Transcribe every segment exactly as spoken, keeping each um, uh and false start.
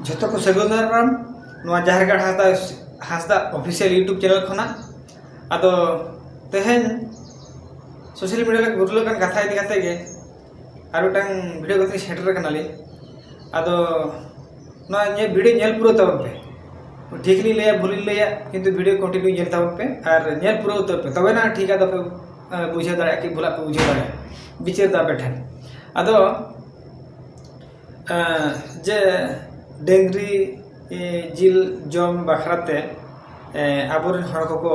ᱡᱚᱛᱚ ᱠᱚ ᱥᱟᱹᱜᱩᱱ ᱫᱟᱨᱟᱢ ᱱᱚᱣᱟ ᱡᱟᱦᱮᱨ ᱜᱟᱲ ᱦᱟᱸᱥᱫᱟ, ᱦᱟᱸᱥᱫᱟ ᱚᱯᱷᱤᱥᱤᱭᱟᱞ YouTube ᱪᱮᱱᱮᱞ ᱠᱷᱚᱱᱟᱜ᱾ ᱟᱫᱚ ᱛᱮᱦᱮᱧ ᱥᱳᱥᱟᱞ ᱢᱤᱰᱤᱭᱟ ᱨᱮ ᱜᱷᱩᱨᱞᱟᱹᱜ ᱠᱟᱱ ᱠᱟᱛᱷᱟ ᱤᱫᱤ ᱠᱟᱛᱮ ᱜᱮ ᱟᱨ ᱢᱤᱫᱴᱟᱝ ᱵᱷᱤᱰᱤᱭᱳ ᱠᱟᱛᱮ ᱥᱮᱴᱮᱨ ᱠᱟᱱᱟᱞᱤᱧ᱾ ᱟᱫᱚ ᱱᱚᱣᱟ ᱧᱮ-, ᱵᱷᱤᱰᱤᱭᱳ ᱧᱮᱞ ᱯᱩᱨᱟᱹᱣ ᱛᱟᱵᱚᱱ ᱯᱮ᱾ ᱴᱷᱤᱠ ᱞᱤᱧ ᱞᱟᱹᱭᱟ, ᱵᱷᱩᱞᱤᱧ ᱞᱟᱹᱭᱟ, ᱠᱤᱱᱛᱩ ᱵᱷᱤᱰᱤᱭᱳ ᱠᱚᱱᱴᱤᱱᱤᱭᱩ ᱧᱮᱞ ᱛᱟᱵᱚᱱ ᱯᱮ ᱟᱨ ᱧᱮᱞ ᱯᱩᱨᱟᱹᱣ ᱩᱛᱟᱹᱨ ᱯᱮ, ᱛᱚᱵᱮ ᱱᱟ ᱴᱷᱤᱠ ᱟᱫᱚ ᱯᱮ, ᱮ, ᱵᱩᱡᱷᱟᱹᱣ ᱫᱟᱲᱮᱭᱟᱜᱼᱟ ᱠᱤ ᱵᱷᱩᱞᱟᱜ ᱯᱮ ᱵᱩᱡᱷᱟᱹᱣ ᱫᱟᱲᱮᱭᱟᱜᱼᱟ, ᱵᱤᱪᱟᱹᱨ ᱫᱚ ᱟᱯᱮ ᱴᱷᱮᱱ᱾ ᱟᱫᱚ ᱮᱸ, ᱡᱮ ᱰᱟᱹᱝᱨᱤ, ᱮ, ᱡᱤᱞ ᱡᱚᱢ ᱵᱟᱠᱷᱨᱟ ᱛᱮ, ᱮ, ᱟᱵᱚᱨᱮᱱ ᱦᱚᱲ ᱠᱚᱠᱚ,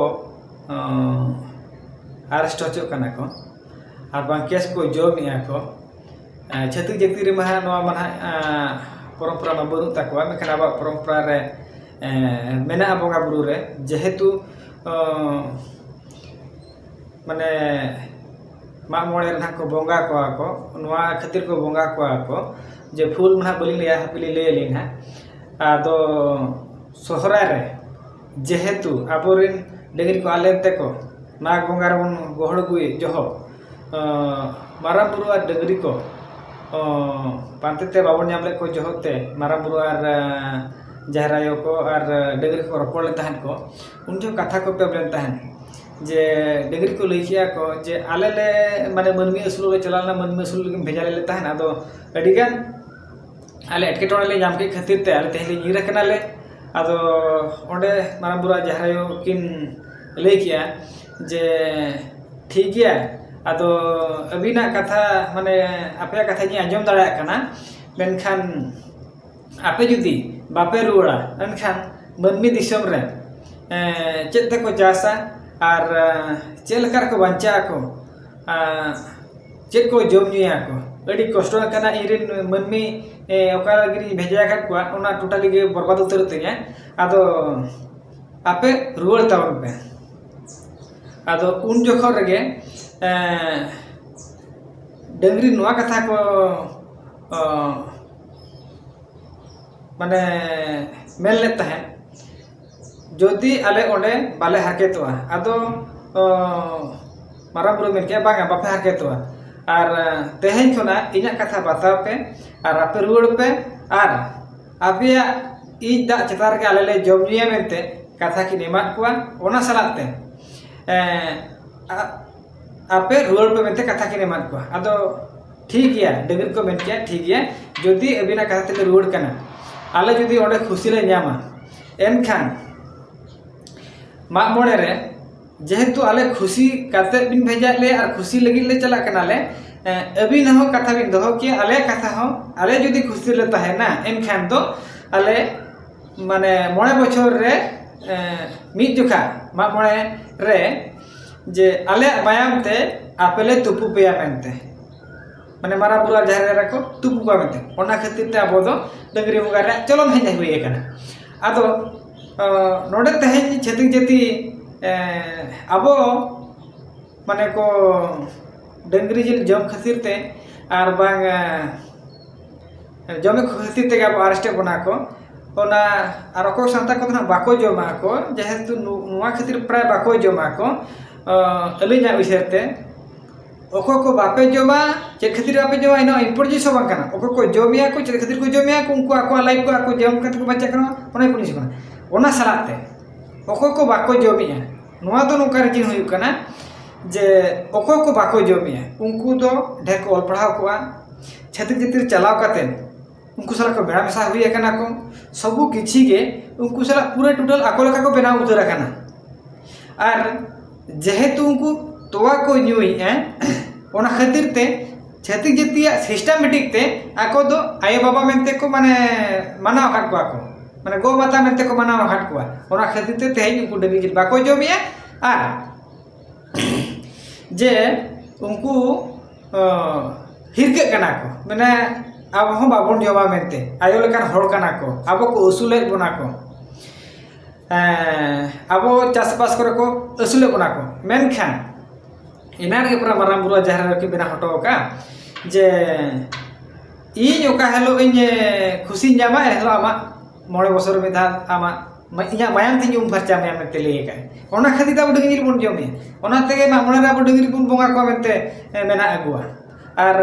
ᱚᱸ, ᱟᱨᱮᱥᱴ ᱦᱚᱪᱚᱜ ᱠᱟᱱᱟ ᱠᱚ ᱟᱨ ᱵᱟᱝ ᱠᱮᱥ ᱠᱚ ᱡᱚᱢᱮᱜᱼᱟ ᱠᱚ᱾ ᱮ, ᱪᱷᱟᱹᱛᱤᱠ ᱡᱟᱹᱛᱤ ᱨᱮᱢᱟ ᱦᱟᱸᱜ ᱱᱚᱣᱟ ᱢᱟ ᱱᱟᱦᱟᱜ, ᱮ, ᱯᱚᱨᱚᱢᱯᱚᱨᱟ ᱢᱟ ᱵᱟᱹᱱᱩᱜ ᱛᱟᱠᱚᱣᱟ, ᱢᱮᱱᱠᱷᱟᱱ ᱟᱵᱚᱣᱟᱜ ᱯᱚᱨᱚᱢᱯᱚᱨᱟ ᱨᱮ, ᱮ, ᱢᱮᱱᱟᱜᱼᱟ ᱵᱚᱸᱜᱟ ᱵᱩᱨᱩ ᱨᱮ, ᱡᱮᱦᱮᱛᱩ, ᱚᱸ, ᱢᱟᱱᱮ ᱢᱟᱜ ᱢᱚᱬᱮ ᱨᱮ ᱱᱟᱦᱟᱜ ᱠᱚ ᱵᱚᱸᱜᱟ ᱠᱚᱣᱟ ᱠᱚ, ᱱᱚᱣᱟ ᱠᱷᱟᱹᱛᱤᱨ ᱠᱚ ᱵᱚᱸᱜᱟ ᱠᱚᱣᱟ ᱠᱚ ᱡᱮ ᱯᱷᱩᱞ ᱢᱟ ᱱᱟᱦᱟᱜ ᱵᱟᱹᱞᱤᱧ ᱞᱟᱹᱭᱟ, ᱦᱟᱯᱮ ᱞᱤᱧ ᱞᱟᱹᱭ ᱟᱹᱞᱤᱧ ᱱᱟᱦᱟᱜ᱾ ᱟᱫᱚ ᱥᱚᱦᱨᱟᱭ ᱨᱮ ᱡᱮᱦᱮᱛᱩ ᱟᱵᱚᱨᱮᱱ ᱰᱟᱹᱝᱨᱤ ᱠᱚ ᱟᱫ ᱞᱮᱱ ᱛᱮᱠᱚ ᱢᱟᱜᱽ ᱵᱚᱸᱜᱟ ᱨᱮᱵᱚᱱ ᱜᱚᱦᱚᱲ ᱟᱹᱜᱩᱭᱮᱫ ᱡᱚᱦᱚᱜ, ᱟᱸ, ᱢᱟᱨᱟᱝ ᱵᱩᱨᱩ ᱟᱨ ᱰᱟᱹᱝᱨᱤ ᱠᱚ, ᱟᱸ, ᱯᱟᱱᱛᱮ ᱛᱮ ᱵᱟᱵᱚᱱ ᱧᱟᱢ ᱞᱮᱫ ᱠᱚ ᱡᱚᱦᱚᱜ ᱛᱮ ᱢᱟᱨᱟᱝ ᱵᱩᱨᱩ ᱟᱨ, ᱟᱸ, ᱡᱟᱦᱮᱨ ᱟᱭᱳ ᱠᱚ ᱟᱨ, ᱟᱸ, ᱰᱟᱹᱝᱨᱤ ᱠᱚ ᱨᱚᱯᱚᱲ ᱞᱮᱱ ᱛᱟᱦᱮᱸᱫ ᱠᱚ, ᱩᱱ ᱡᱚᱦᱚᱜ ᱠᱟᱛᱷᱟ ᱠᱚ ᱯᱮ ᱞᱮᱱ ᱛᱟᱦᱮᱸᱫ᱾ ᱡᱮ ᱰᱟᱹᱝᱨᱤ ᱠᱚ ᱞᱟᱹᱭ ᱠᱮᱜᱼᱟ ᱠᱚ ᱡᱮ ᱟᱞᱮ ᱞᱮ, ᱢᱟᱱᱮ, ᱢᱟᱹᱱᱢᱤ ᱟᱹᱥᱩᱞ ᱞᱮ ᱪᱟᱞᱟᱣ ᱞᱮᱱᱟ, ᱢᱟᱹᱱᱢᱤ ᱟᱹᱥᱩᱞ ᱞᱟᱹᱜᱤᱫ ᱵᱷᱮᱡᱟ ᱞᱮ ᱛᱟᱦᱮᱸᱫ, ᱟᱫᱚ ᱟᱹᱰᱤᱜᱟᱱ ᱟᱞᱮ ᱮᱴᱠᱮᱴᱚᱬᱮ ᱞᱮ ᱧᱟᱢ ᱠᱮᱫ ᱠᱷᱟᱹᱛᱤᱨ ᱛᱮ ᱟᱞᱮ ᱛᱮᱦᱮᱧ ᱞᱮ ᱧᱤᱨ ᱟᱠᱟᱱᱟᱞᱮ᱾ ᱟᱫᱚ ᱚᱸᱰᱮ ᱢᱟᱨᱟᱝ ᱵᱩᱨᱩ ᱟᱨ ᱡᱟᱦᱮᱨ ᱟᱭᱳ ᱠᱤᱱ ᱞᱟᱹᱭ ᱠᱮᱜᱼᱟ ᱡᱮ ᱴᱷᱤᱠ ᱜᱮᱭᱟ, ᱟᱫᱚ ᱟᱹᱵᱤᱱᱟᱜ ᱠᱟᱛᱷᱟ, ᱢᱟᱱᱮ, ᱟᱯᱮᱭᱟᱜ ᱠᱟᱛᱷᱟ ᱤᱧ ᱟᱸᱡᱚᱢ ᱫᱟᱲᱮᱭᱟᱜ ᱠᱟᱱᱟ, ᱢᱮᱱᱠᱷᱟᱱ ᱟᱯᱮ ᱡᱩᱫᱤ ᱵᱟᱯᱮ ᱨᱩᱣᱟᱹᱲᱟ, ᱮᱱᱠᱷᱟᱱ ᱢᱟᱹᱱᱢᱤ ᱫᱤᱥᱚᱢ ᱨᱮ, ᱮᱸ, ᱪᱮᱫ ᱛᱮᱠᱚ ᱪᱟᱥᱟ ᱟᱨ, ᱮᱸ, ᱪᱮᱫ ᱞᱮᱠᱟ ᱨᱮᱠᱚ ᱵᱟᱧᱪᱟᱜ ᱟᱠᱚ, ᱮᱸ, ᱪᱮᱫ ᱠᱚ ᱡᱚᱢ ᱧᱩᱭᱟ ᱠᱚ? ᱟᱹᱰᱤ ᱠᱚᱥᱴᱚ ᱟᱠᱟᱱᱟ ᱤᱧᱨᱮᱱ ᱢᱟᱹᱱᱢᱤ, ᱮᱸ, ᱚᱠᱟ ᱞᱟᱹᱜᱤᱫ ᱤᱧ ᱵᱷᱮᱡᱟ ᱟᱠᱟᱫ ᱠᱚᱣᱟ, ᱚᱱᱟ ᱴᱳᱴᱟᱞᱤ ᱜᱮ ᱵᱚᱨᱵᱟᱫ ᱩᱛᱟᱹᱨᱚᱜ ᱛᱤᱧᱟ᱾ ᱟᱫᱚ ᱟᱯᱮ ᱨᱩᱣᱟᱹᱲ ᱛᱟᱵᱚᱱ ᱯᱮ᱾ ᱟᱫᱚ ᱩᱱ ᱡᱚᱠᱷᱚᱱ ᱨᱮᱜᱮ, ᱮᱸ, ᱰᱟᱹᱝᱨᱤ ᱱᱚᱣᱟ ᱠᱟᱛᱷᱟ ᱠᱚ, ᱚ, ᱢᱟᱱᱮ, ᱢᱮᱱ ᱞᱮᱫ ᱛᱟᱦᱮᱸᱫ, ᱡᱩᱫᱤ ᱟᱞᱮ ᱚᱸᱰᱮ ᱵᱟᱞᱮ ᱦᱟᱨᱠᱮᱛᱚᱜᱼᱟ, ᱟᱫᱚ, ᱚ, ᱢᱟᱨᱟᱝ ᱵᱩᱨᱩ ᱢᱮᱱ ᱠᱮᱜᱼᱟ, "ᱵᱟᱝᱟ, ᱵᱟᱯᱮ ᱦᱟᱨᱠᱮᱛᱚᱜᱼᱟ, ᱟᱨ, ᱮ, ᱛᱮᱦᱮᱧ ᱠᱷᱚᱱᱟᱜ ᱤᱧᱟᱹᱜ ᱠᱟᱛᱷᱟ ᱵᱟᱛᱟᱣ ᱯᱮ ᱟᱨ ᱟᱯᱮ ᱨᱩᱣᱟᱹᱲ ᱯᱮ, ᱟᱨ ᱟᱯᱮᱭᱟᱜ ᱤᱡ ᱫᱟᱜ ᱪᱮᱛᱟᱱ ᱨᱮᱜᱮ ᱟᱞᱮ ᱞᱮ ᱡᱚᱢ ᱧᱩᱭᱟ ᱢᱮᱱᱛᱮ ᱠᱟᱛᱷᱟ ᱠᱤᱱ ᱮᱢᱟᱫ ᱠᱚᱣᱟ᱾ ᱚᱱᱟ ᱥᱟᱞᱟᱜ ᱛᱮ, ᱮᱸ, ᱟ-, ᱟᱯᱮ ᱨᱩᱣᱟᱹᱲ ᱯᱮ ᱢᱮᱱᱛᱮ ᱠᱟᱛᱷᱟ ᱠᱤᱱ ᱮᱢᱟᱫ ᱠᱚᱣᱟ᱾ ᱟᱫᱚ ᱴᱷᱤᱠ ᱜᱮᱭᱟ, ᱰᱟᱹᱝᱨᱤ ᱠᱚ ᱢᱮᱱ ᱠᱮᱭᱟ, ᱴᱷᱤᱠ ᱜᱮᱭᱟ, ᱡᱩᱫᱤ ᱟᱹᱵᱤᱱᱟᱜ ᱠᱟᱛᱷᱟ ᱛᱮᱞᱮ ᱨᱩᱣᱟᱹᱲ ᱠᱟᱱᱟ, ᱟᱞᱮ ᱡᱩᱫᱤ ᱚᱸᱰᱮ ᱠᱷᱩᱥᱤ ᱞᱮ ᱧᱟᱢᱟ, ᱮᱱᱠᱷᱟᱱ ᱢᱟᱜ ᱢᱚᱬᱮ ᱨᱮ ᱡᱮᱦᱮᱛᱩ ᱟᱞᱮ ᱠᱷᱩᱥᱤ ᱠᱟᱛᱮ ᱵᱤᱱ ᱵᱷᱮᱡᱟᱭᱮᱫ ᱞᱮᱭᱟ ᱟᱨ ᱠᱷᱩᱥᱤ ᱞᱟᱹᱜᱤᱫ ᱞᱮ ᱪᱟᱞᱟᱜ ᱠᱟᱱᱟᱞᱮ, ᱮᱸ, ᱟᱹᱵᱤᱱ ᱦᱚᱸ ᱠᱟᱛᱷᱟ ᱵᱤᱱ ᱫᱚᱦᱚ ᱠᱮᱭᱟ, ᱟᱞᱮᱭᱟᱜ ᱠᱟᱛᱷᱟ ᱦᱚᱸ, ᱟᱞᱮ ᱡᱩᱫᱤ ᱠᱷᱩᱥᱤ ᱨᱮᱞᱮ ᱛᱟᱦᱮᱱᱟ, ᱮᱱᱠᱷᱟᱱ ᱫᱚ ᱟᱞᱮ ᱢᱟᱱᱮ ᱢᱚᱬᱮ ᱵᱚᱪᱷᱚᱨ ᱨᱮ, ᱮᱸ, ᱢᱤᱫ ᱡᱚᱠᱷᱟ ᱢᱟᱜ ᱢᱚᱬᱮ ᱨᱮ ᱡᱮ ᱟᱞᱮᱭᱟᱜ ᱢᱟᱭᱟᱢ ᱛᱮ ᱟᱯᱮ ᱞᱮ ᱛᱩᱯᱩ ᱯᱮᱭᱟ ᱢᱮᱱᱛᱮ, ᱢᱟᱱᱮ ᱢᱟᱨᱟᱝ ᱵᱩᱨᱩ ᱟᱨ ᱡᱟᱦᱮᱨ ᱮᱨᱟ ᱠᱚ ᱛᱩᱯᱩ ᱠᱚᱣᱟ ᱢᱮᱱᱛᱮ, ᱚᱱᱟ ᱠᱷᱟᱹᱛᱤᱨ ᱛᱮ ᱟᱵᱚ ᱫᱚ ᱰᱟᱹᱝᱨᱤ ᱵᱚᱸᱜᱟ ᱨᱮᱭᱟᱜ ᱪᱚᱞᱚᱱ ᱦᱮᱡ ᱦᱩᱭ ᱟᱠᱟᱱᱟ᱾ ᱟᱫᱚ, ᱟᱸ, ᱱᱚᱰᱮ ᱛᱮᱦᱮᱧ ᱪᱷᱟᱹᱛᱤᱠ ᱡᱟᱹᱛᱤ, ᱮᱸ, ᱟᱵᱚ ᱢᱟᱱᱮ ᱠᱚ ᱰᱟᱹᱝᱨᱤ ᱡᱤᱞ ᱡᱚᱢ ᱠᱷᱟᱹᱛᱤᱨ ᱛᱮ ᱟᱨ ᱵᱟᱝ, ᱮᱸ, ᱡᱚᱢᱮᱫ ᱠᱷᱟᱹᱛᱤᱨ ᱛᱮᱜᱮ ᱟᱵᱚ ᱟᱨᱮᱥᱴ ᱮᱫ ᱵᱚᱱᱟ ᱠᱚ᱾ ᱚᱱᱟ ᱟᱨ ᱚᱠᱚᱭ ᱥᱟᱱᱛᱟᱲ ᱠᱚᱫᱚ ᱱᱟᱜ ᱵᱟᱠᱚ ᱡᱚᱢᱟ ᱠᱚ, ᱡᱮᱦᱮᱛᱩ ᱱᱚ-, ᱱᱚᱣᱟ ᱠᱷᱟᱹᱛᱤᱨ ᱯᱨᱟᱭ ᱵᱟᱠᱚ ᱡᱚᱢᱟ ᱠᱚ, ᱟᱸ, ᱟᱹᱞᱤᱧᱟᱜ ᱩᱭᱦᱟᱹᱨ ᱛᱮ᱾ ᱚᱠᱚᱭ ᱠᱚ ᱵᱟᱯᱮ ᱡᱚᱢᱟ, ᱪᱮᱫ ᱠᱷᱟᱹᱛᱤᱨ ᱵᱟᱯᱮ ᱡᱚᱢᱟ, ᱤᱱᱟᱹ important ᱡᱤᱱᱤᱥ ᱦᱚᱸ ᱵᱟᱝ ᱠᱟᱱᱟ᱾ ᱚᱠᱚᱭ ᱠᱚ ᱡᱚᱢᱮᱜᱼᱟ ᱠᱚ, ᱪᱮᱫ ᱠᱷᱟᱹᱛᱤᱨ ᱠᱚ ᱡᱚᱢᱮᱜᱼᱟ ᱠᱚ, ᱩᱱᱠᱩ ᱟᱠᱚᱣᱟᱜ life ᱠᱚ ᱟᱠᱚ ᱡᱚᱢ ᱠᱟᱛᱮ ᱠᱚ ᱵᱟᱧᱪᱟᱜ ᱠᱟᱱᱟ, ᱚᱱᱟ important ᱡᱤᱱᱤᱥ ᱠᱟᱱᱟ᱾ ᱚᱱᱟ ᱥᱟᱞᱟᱜ ᱛᱮ ᱚᱠᱚᱭ ᱠᱚ ᱵᱟᱠᱚ ᱡᱚᱢᱮᱜᱼᱟ, ᱱᱚᱣᱟ ᱫᱚ ᱱᱚᱝᱠᱟ reason ᱦᱩᱭᱩᱜ ᱠᱟᱱᱟ ᱡᱮ ᱚᱠᱚᱭ ᱠᱚ ᱵᱟᱠᱚ ᱡᱚᱢᱮᱜᱼᱟ, ᱩᱱᱠᱩ ᱫᱚ ᱰᱷᱮᱨ ᱠᱚ ᱚᱞ ᱯᱟᱲᱦᱟᱣ ᱠᱚᱜᱼᱟ, ᱪᱷᱟᱹᱛᱤᱠ ᱡᱟᱹᱛᱤ ᱨᱮ ᱪᱟᱞᱟᱣ ᱠᱟᱛᱮ ᱩᱱᱠᱩ ᱥᱟᱞᱟᱜ ᱠᱚ ᱢᱮᱞᱟ ᱢᱮᱥᱟ ᱦᱩᱭ ᱟᱠᱟᱱᱟ ᱠᱚ, ᱥᱚᱵᱩ ᱠᱤᱪᱷᱤ ᱜᱮ ᱩᱱᱠᱩ ᱥᱟᱞᱟᱜ ᱯᱩᱨᱟᱹ total ᱟᱠᱚ ᱞᱮᱠᱟ ᱠᱚ ᱵᱮᱱᱟᱣ ᱩᱛᱟᱹᱨ ᱟᱠᱟᱱᱟ᱾ ᱟᱨ ᱡᱮᱦᱮᱛᱩ ᱩᱱᱠᱩ ᱛᱚᱣᱟ ᱠᱚ ᱧᱩᱭᱮᱫᱼᱟ, ᱚᱱᱟ ᱠᱷᱟᱹᱛᱤᱨ ᱛᱮ ᱪᱷᱟᱹᱛᱤᱠ ᱡᱟᱹᱛᱤᱭᱟᱜ systematic ᱛᱮ ᱟᱠᱚ ᱫᱚ ᱟᱭᱳ ᱵᱟᱵᱟ ᱢᱮᱱᱛᱮ ᱠᱚ ᱢᱟᱱᱮ ᱢᱟᱱᱟᱣ ᱟᱠᱟᱫ ᱠᱚᱣᱟ ᱠᱚ, ᱢᱟᱱᱮ ᱜᱚ ᱢᱟᱛᱟ ᱢᱮᱱᱛᱮ ᱠᱚ ᱢᱟᱱᱟᱣ ᱟᱠᱟᱫ ᱠᱚᱣᱟ᱾ ᱚᱱᱟ ᱠᱷᱟᱹᱛᱤᱨ ᱛᱮ ᱛᱮᱦᱮᱧ ᱩᱱᱠᱩ ᱰᱟᱹᱝᱨᱤ ᱡᱤᱞ ᱵᱟᱠᱚ ᱡᱚᱢᱮᱜᱼᱟ᱾ ᱟᱨ ᱡᱮ ᱩᱱᱠᱩ, ᱚ, ᱦᱤᱨᱠᱟᱹᱜ ᱠᱟᱱᱟ ᱠᱚ, ᱢᱟᱱᱮ ᱟᱵᱚ ᱦᱚᱸ ᱵᱟᱵᱚᱱ ᱡᱚᱢᱟ ᱢᱮᱱᱛᱮ, ᱟᱭᱳ ᱞᱮᱠᱟᱱ ᱦᱚᱲ ᱠᱟᱱᱟ ᱠᱚ, ᱟᱵᱚ ᱠᱚ ᱟᱹᱥᱩᱞᱮᱫ ᱵᱚᱱᱟ ᱠᱚ, ᱮᱸ, ᱟᱵᱚ ᱪᱟᱥᱵᱟᱥ ᱠᱚᱨᱮ ᱠᱚ ᱟᱹᱥᱩᱞᱮᱫ ᱵᱚᱱᱟ ᱠᱚ᱾ ᱢᱮᱱᱠᱷᱟᱱ ᱮᱱᱟᱱ ᱜᱮ ᱯᱩᱨᱟᱹ ᱢᱟᱨᱟᱝ ᱵᱩᱨᱩ ᱡᱟᱦᱮᱨ ᱨᱮᱠᱤᱱ ᱵᱮᱱᱟᱣ ᱦᱚᱴᱚ ᱟᱠᱟᱫᱼᱟ ᱡᱮ ᱤᱧ ᱚᱠᱟ ᱦᱤᱞᱳᱜ ᱤᱧ, ᱮ, ᱠᱷᱩᱥᱤᱧ ᱧᱟᱢᱟ, ᱮᱱ ᱦᱤᱞᱳᱜ ᱟᱢᱟᱜ ᱢᱚᱬᱮ ᱵᱚᱪᱷᱚᱨ ᱢᱤᱫ ᱫᱷᱟᱣ ᱟᱢᱟᱜ ᱢᱟ-, ᱤᱧᱟᱹᱜ ᱢᱟᱭᱟᱢ ᱛᱤᱧ ᱩᱢ ᱯᱷᱟᱨᱪᱟ ᱢᱮᱭᱟ ᱢᱮᱱᱛᱮ ᱞᱟᱹᱭ ᱟᱠᱟᱫ᱾ ᱚᱱᱟ ᱠᱷᱟᱹᱛᱤᱨ ᱛᱮ ᱟᱵᱚ ᱰᱟᱹᱝᱨᱤ ᱡᱤᱞ ᱵᱚᱱ ᱡᱚᱢᱮᱫᱼᱟ᱾ ᱚᱱᱟ ᱛᱮᱜᱮ ᱢᱟᱜ ᱢᱚᱬᱮ ᱨᱮ ᱟᱵᱚ ᱰᱟᱹᱝᱨᱤ ᱵᱚᱱ ᱵᱚᱸᱜᱟ ᱠᱚᱣᱟ ᱢᱮᱱᱛᱮ, ᱮ, ᱢᱮᱱᱟᱜ ᱟᱹᱜᱩᱣᱟ ᱟᱨ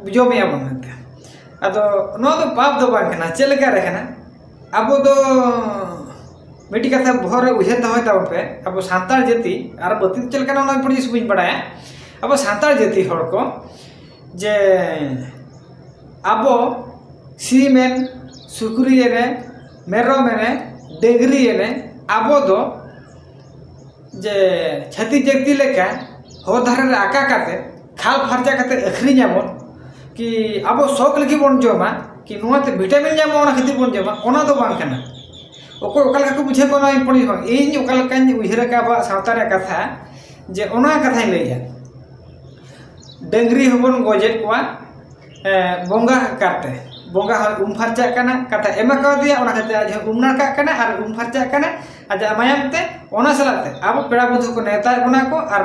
ᱡᱚᱢᱮᱫᱼᱟ ᱵᱚᱱ ᱢᱮᱱᱛᱮ᱾ ᱟᱫᱚ ᱱᱚᱣᱟ ᱫᱚ ᱯᱟᱯ ᱫᱚ ᱵᱟᱝ ᱠᱟᱱᱟ᱾ ᱪᱮᱫ ᱞᱮᱠᱟ ᱨᱮ ᱠᱟᱱᱟ? ᱟᱵᱚ ᱫᱚ ᱢᱤᱫᱴᱤᱡ ᱠᱟᱛᱷᱟ ᱵᱚᱦᱚᱜ ᱨᱮ ᱩᱭᱦᱟᱹᱨ ᱫᱚᱦᱚᱭ ᱛᱟᱵᱚᱱ ᱯᱮ, ᱟᱵᱚ ᱥᱟᱱᱛᱟᱲ ᱡᱟᱹᱛᱤ ᱟᱨ ᱵᱟᱹᱛᱤᱞ ᱪᱮᱫ ᱞᱮᱠᱟᱱᱟ ᱚᱱᱟ ᱯᱚᱨ ᱡᱤᱱᱤᱥ ᱵᱟᱹᱧ ᱵᱟᱲᱟᱭᱟ᱾ ᱟᱵᱚ ᱥᱟᱱᱛᱟᱲ ᱡᱟᱹᱛᱤ ᱦᱚᱲ ᱠᱚ ᱡᱮ ᱟᱵᱚ ᱥᱤᱢ ᱮᱱ, ᱥᱩᱠᱨᱤ ᱮᱱᱮ, ᱢᱮᱨᱚᱢ ᱮᱱᱮ, ᱰᱟᱹᱝᱨᱤ ᱮᱱᱮ, ᱟᱵᱚ ᱫᱚ ᱡᱮ ᱪᱷᱟᱹᱛᱤᱠ ᱡᱟᱹᱛᱤ ᱞᱮᱠᱟ ᱦᱚᱨ ᱫᱷᱟᱨᱮ ᱨᱮ ᱟᱠᱟ ᱠᱟᱛᱮ, ᱠᱷᱟᱞ ᱯᱷᱟᱨᱪᱟ ᱠᱟᱛᱮ ᱟᱹᱠᱷᱨᱤᱧ ᱟᱵᱚᱱ ᱠᱤ ᱟᱵᱚ ᱥᱚᱠ ᱞᱟᱹᱜᱤᱫ ᱵᱚᱱ ᱡᱚᱢᱟ ᱠᱤ ᱱᱚᱣᱟᱛᱮ ᱵᱷᱤᱴᱟᱢᱤᱱ ᱧᱟᱢᱚᱜᱼᱟ ᱚᱱᱟ ᱠᱷᱟᱹᱛᱤᱨ ᱵᱚᱱ ᱡᱚᱢᱟ? ᱚᱱᱟ ᱫᱚ ᱵᱟᱝ ᱠᱟᱱᱟ᱾ ᱚᱠᱚᱭ ᱚᱠᱟ ᱞᱮᱠᱟ ᱠᱚ ᱵᱩᱡᱷᱟᱹᱣ ᱠᱚᱣᱟ ᱚᱱᱟ ᱤᱧ ᱯᱚᱨᱤ ᱵᱟᱝ, ᱤᱧ ᱚᱠᱟ ᱞᱮᱠᱟᱧ ᱩᱭᱦᱟᱹᱨ ᱟᱠᱟᱫ ᱟᱵᱚᱣᱟᱜ ᱥᱟᱶᱛᱟ ᱨᱮᱭᱟᱜ ᱠᱟᱛᱷᱟ, ᱡᱮ ᱚᱱᱟ ᱠᱟᱛᱷᱟᱧ ᱞᱟᱹᱭᱮᱫᱼᱟ᱾ ᱰᱟᱹᱝᱨᱤ ᱦᱚᱸᱵᱚᱱ ᱜᱚᱡᱮᱫ ᱠᱚᱣᱟ ᱵᱚᱸᱜᱟ ᱠᱟᱨᱛᱮ᱾ ᱵᱚᱸᱜᱟ ᱦᱚᱸᱭ ᱩᱢ ᱯᱷᱟᱨᱪᱟᱜ ᱠᱟᱱᱟ, ᱠᱟᱛᱷᱟ ᱮᱢᱟ ᱠᱟᱣᱫᱮᱭᱟ, ᱚᱱᱟ ᱠᱷᱟᱹᱛᱤᱨ ᱟᱡ ᱦᱚᱸ ᱩᱢ ᱱᱟᱲᱠᱟᱜ ᱠᱟᱱᱟ ᱟᱨ ᱩᱢ ᱯᱷᱟᱨᱪᱟᱜ ᱠᱟᱱᱟ ᱟᱡᱟᱜ ᱢᱟᱭᱟᱢ ᱛᱮ᱾ ᱚᱱᱟ ᱥᱟᱞᱟᱜ ᱛᱮ ᱟᱵᱚ ᱯᱮᱲᱟ ᱵᱚᱱᱫᱷᱩ ᱠᱚ ᱱᱮᱣᱛᱟᱭᱮᱫ ᱵᱚᱱᱟ ᱠᱚ ᱟᱨ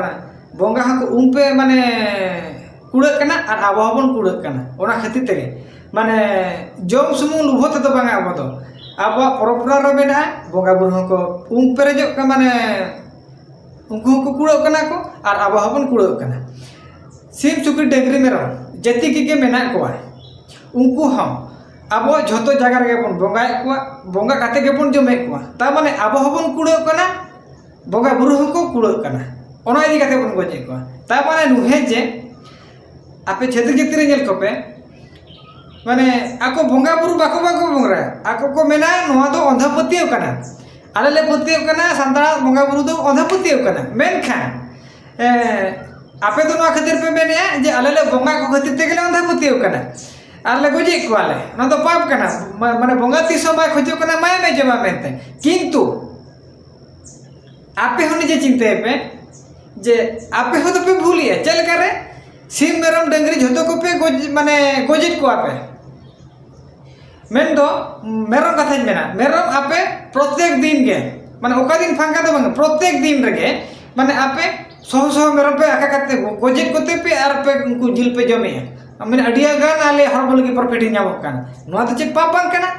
ᱵᱚᱸᱜᱟ ᱦᱚᱸᱠᱚ ᱩᱢ ᱯᱮ ᱢᱟᱱᱮ ᱠᱩᱲᱟᱹᱜ ᱠᱟᱱᱟ ᱟᱨ ᱟᱵᱚ ᱦᱚᱸᱵᱚᱱ ᱠᱩᱲᱟᱹᱜ ᱠᱟᱱᱟ᱾ ᱚᱱᱟ ᱠᱷᱟᱹᱛᱤᱨ ᱛᱮᱜᱮ ᱢᱟᱱᱮ ᱡᱚᱢ ᱥᱩᱢᱩᱝ ᱞᱩᱵᱷᱚ ᱛᱮᱫᱚ ᱵᱟᱝᱟ, ᱟᱵᱚ ᱫᱚ ᱟᱵᱚᱣᱟᱜ ᱯᱚᱨᱚᱢᱯᱚᱨᱟ ᱨᱮ ᱢᱮᱱᱟᱜᱼᱟ ᱵᱚᱸᱜᱟ ᱵᱩᱨᱩ ᱦᱚᱸᱠᱚ ᱩᱢ ᱯᱮᱨᱮᱡᱚᱜ ᱠᱟᱱᱟ, ᱢᱟᱱᱮ ᱩᱱᱠᱩ ᱦᱚᱸᱠᱚ ᱠᱩᱲᱟᱹᱜ ᱠᱟᱱᱟ ᱠᱚ ᱟᱨ ᱟᱵᱚ ᱦᱚᱸᱵᱚᱱ ᱠᱩᱲᱟᱹᱜ ᱠᱟᱱᱟ᱾ ᱥᱤᱢ ᱥᱩᱠᱨᱤ ᱰᱟᱹᱝᱨᱤ ᱢᱮᱨᱚᱢ ᱡᱟᱹᱛᱤ ᱜᱮ ᱢᱮᱱᱟᱜ ᱠᱚᱣᱟ, ᱩᱱᱠᱩ ᱦᱚᱸ ᱟᱵᱚ ᱡᱷᱚᱛᱚ ᱡᱟᱭᱜᱟ ᱨᱮᱜᱮ ᱵᱚᱱ ᱵᱚᱸᱜᱟᱭᱮᱫ ᱠᱚᱣᱟ, ᱵᱚᱸᱜᱟ ᱠᱟᱛᱮ ᱜᱮᱵᱚᱱ ᱡᱚᱢᱮᱫ ᱠᱚᱣᱟ᱾ ᱛᱟᱨ ᱢᱟᱱᱮ ᱟᱵᱚ ᱦᱚᱸᱵᱚᱱ ᱠᱩᱲᱟᱹᱜ ᱠᱟᱱᱟ, ᱵᱚᱸᱜᱟ ᱵᱩᱨᱩ ᱦᱚᱸᱠᱚ ᱠᱩᱲᱟᱹᱜ ᱠᱟᱱᱟ, ᱚᱱᱟ ᱤᱫᱤ ᱠᱟᱛᱮ ᱵᱚᱱ ᱜᱚᱡᱮᱫ ᱠᱚᱣᱟ᱾ ᱛᱟᱨ ᱢᱟᱱᱮ ᱱᱩᱦᱮ ᱡᱮ ᱟᱯᱮ ᱪᱷᱟᱹᱛᱤᱠ ᱡᱟᱹᱛᱤ ᱨᱮ ᱧᱮᱞ ᱠᱚᱯᱮ, ᱢᱟᱱᱮ ᱟᱠᱚ ᱵᱚᱸᱜᱟ ᱵᱩᱨᱩ ᱵᱟᱠᱚ ᱵᱟᱠᱚ ᱵᱚᱸᱜᱟᱭᱟ, ᱟᱠᱚ ᱠᱚ ᱢᱮᱱᱟ ᱱᱚᱣᱟ ᱫᱚ ᱚᱸᱫᱷᱟ ᱯᱟᱹᱛᱭᱟᱹᱣ ᱠᱟᱱᱟ᱾ ᱟᱞᱮ ᱞᱮ ᱯᱟᱹᱛᱭᱟᱹᱣ ᱠᱟᱱᱟ ᱥᱟᱱᱛᱟᱲᱟᱜ ᱵᱚᱸᱜᱟ ᱵᱩᱨᱩ ᱫᱚ ᱚᱸᱫᱷᱟ ᱯᱟᱹᱛᱭᱟᱹᱣ ᱠᱟᱱᱟ, ᱢᱮᱱᱠᱷᱟᱱ ᱟᱯᱮ ᱫᱚ ᱱᱚᱣᱟ ᱠᱷᱟᱹᱛᱤᱨ ᱯᱮ ᱢᱮᱱᱮᱫᱼᱟ ᱡᱮ ᱟᱞᱮ ᱞᱮ ᱵᱚᱸᱜᱟ ᱠᱚ ᱠᱷᱟᱹᱛᱤᱨ ᱛᱮᱜᱮ ᱞᱮ ᱚᱸᱫᱷᱟ ᱯᱟᱹᱛᱭᱟᱹᱣ ᱠᱟᱱᱟ ᱟᱨ ᱞᱮ ᱜᱚᱡᱮᱫ ᱠᱚᱣᱟᱞᱮ, ᱱᱚᱣᱟ ᱫᱚ ᱯᱟᱯ ᱠᱟᱱᱟ᱾ ᱢᱟᱱᱮ ᱵᱚᱸᱜᱟ ᱛᱤᱥ ᱦᱚᱸ ᱵᱟᱭ ᱠᱷᱚᱡᱚᱜ ᱠᱟᱱᱟ ᱢᱟᱭᱟᱢᱮ ᱡᱚᱢᱟ ᱢᱮᱱᱛᱮ, ᱠᱤᱱᱛᱩ ᱟᱯᱮ ᱦᱚᱸ ᱱᱤᱡᱮ ᱪᱤᱱᱛᱟᱹᱭ ᱯᱮ ᱡᱮ ᱟᱯᱮ ᱦᱚᱸ ᱫᱚᱯᱮ ᱵᱷᱩᱞᱮᱜᱼᱟ᱾ ᱪᱮᱫ ᱞᱮᱠᱟ ᱨᱮ? ᱥᱤᱢ ᱢᱮᱨᱚᱢ ᱰᱟᱹᱝᱨᱤ ᱡᱷᱚᱛᱚ ᱠᱚᱯᱮ ᱜᱚᱡ ᱢᱟᱱᱮ ᱜᱚᱡᱮᱫ ᱠᱚᱣᱟ ᱯᱮ᱾ ᱢᱮᱱᱫᱚ ᱢᱮᱨᱚᱢ ᱠᱟᱛᱷᱟᱧ ᱢᱮᱱᱟ, ᱢᱮᱨᱚᱢ ᱟᱯᱮ ᱯᱨᱚᱛᱮᱠ ᱫᱤᱱ ᱜᱮ, ᱢᱟᱱᱮ ᱚᱠᱟ ᱫᱤᱱ ᱯᱷᱟᱸᱠᱟ ᱫᱚ ᱵᱟᱝ, ᱯᱨᱚᱛᱮᱠ ᱫᱤᱱ ᱨᱮᱜᱮ ᱢᱟᱱᱮ ᱟᱯᱮ ᱥᱚᱦᱚ ᱥᱚᱦᱚ ᱢᱮᱨᱚᱢ ᱯᱮ ᱟᱠᱟ ᱠᱟᱛᱮ ᱜᱚᱡᱮᱫ ᱠᱚᱛᱮ ᱯᱮ ᱟᱨ ᱯᱮ ᱩᱱᱠᱩ ᱡᱤᱞ ᱯᱮ ᱡᱚᱢᱮᱜᱼᱟ᱾ ᱢᱟᱱᱮ ᱟᱹᱰᱤ ᱜᱟᱱ ᱟᱞᱮ ᱦᱚᱲᱢᱚ ᱞᱟᱹᱜᱤᱫ ᱯᱨᱚᱯᱷᱤᱴ ᱧᱟᱢᱚᱜ ᱠᱟᱱᱟ᱾ ᱱᱚᱣᱟ ᱫᱚ ᱪᱮᱫ ᱯᱟᱯ ᱵᱟᱝ ᱠᱟᱱᱟ?